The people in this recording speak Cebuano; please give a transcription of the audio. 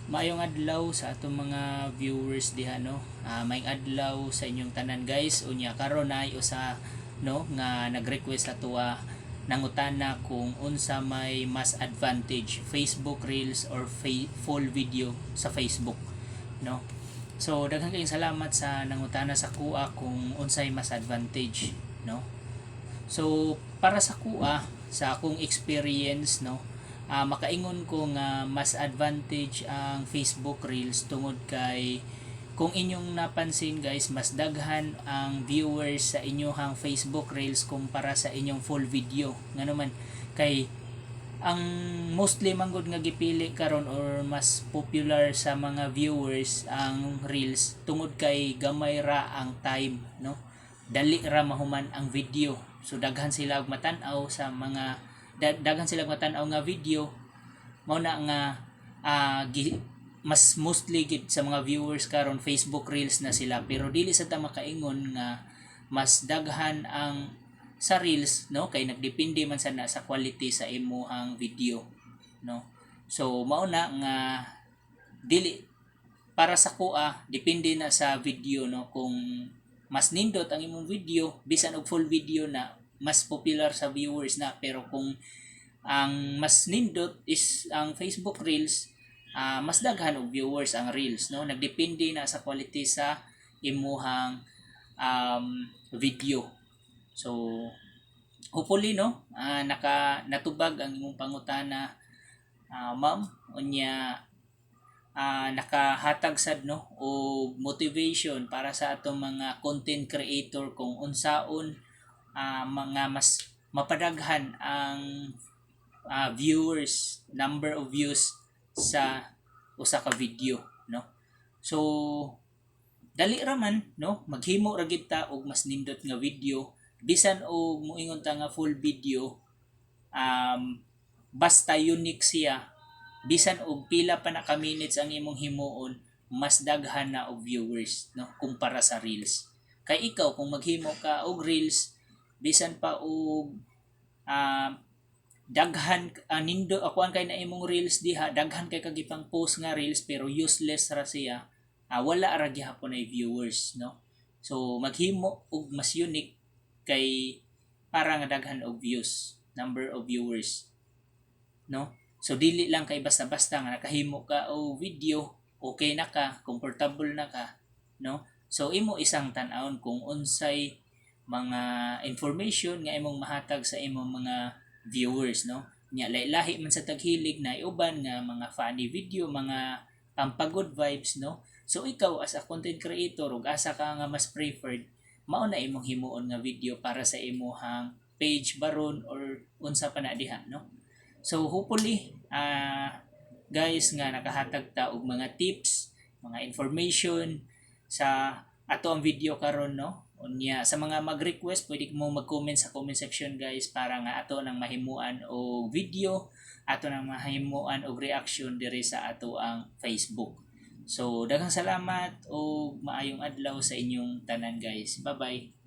Maayong adlaw sa atong mga viewers diha, no. Maayong adlaw sa inyong tanan, guys. Unya karon ay usa, no, nga nag-request sa atoa, nangutana kung unsa may mas advantage, Facebook Reels or full video sa Facebook, no. So daghan kayong salamat sa nangutana sa akoa kung unsay mas advantage, no. So para sa akoa, sa akong experience, no, makaingon ko nga mas advantage ang Facebook Reels tungod kay kung inyong napansin, guys, mas daghan ang viewers sa inyong Facebook Reels kumpara sa inyong full video. Ngano man kay ang mostly manggod nga gipili karon or mas popular sa mga viewers ang Reels tungod kay gamay ra ang time, no, dali ra mahuman ang video. So daghan sila og matan-aw sa mga daghan sila og matan-aw nga video. Mao na nga mas mostly gid sa mga viewers karon Facebook Reels na sila. Pero dili sa ta makaingon nga mas daghan ang sa Reels, no, kay nagdepende man sa na sa quality sa imuhang video, no. So mao na nga dili, para sa akoa, depende na sa video, no. Kung mas nindot ang imong video, bisan og full video na, mas popular sa viewers na. Pero kung ang mas nindot is ang Facebook Reels, mas daghan og viewers ang Reels, no. Nagdepende na sa quality sa imuhang video. So hopefully, no, naka natubag ang imong pangutana, ma'am. Unya nakahatag sad, no, og motivation para sa atong mga content creator kung unsaon mga mas mapadaghan ang viewers, number of views sa usa ka video, no. So dali ra man, no, maghimo ra gid ta og mas nindot nga video bisan og moingon ta nga full video, basta unique siya, bisan og pila pa na ka minutes ang imong himuon, mas daghan na og viewers, no, kumpara sa Reels. Kay ikaw, kung maghimo ka og Reels, bisan pa og daghan nindo akuan kay na imong Reels diha, daghan kay kag ipang post nga Reels, pero useless ra siya, wala ra gihapon ay viewers, no. So maghimo og mas unique kay para nga daghan og views, number of viewers, no. So dili lang kay basta-basta nga nakahimo ka og video, okay na ka, comfortable na ka, no. So imo isang tan-awon kung unsay mga information nga imong mahatag sa imong mga viewers, no. Nya lahi-lahi man sa taghilig na uban nga mga funny video, mga pampa-good vibes, no. So ikaw as a content creator ug asa ka nga mas preferred, mao na imong himuon nga video para sa imuhang page baron or unsa pa na diha, no. So hopefully, guys, nga nakahatag ta og mga tips, mga information sa ato ang video karon, no. Unya sa mga mag-request, pwede mo mag-comment sa comment section, guys, para nga ato nang mahimuan og video, ato nang mahimuan og reaction diri sa ato ang Facebook. So daghang salamat og maayong adlaw sa inyong tanan, guys. Bye bye.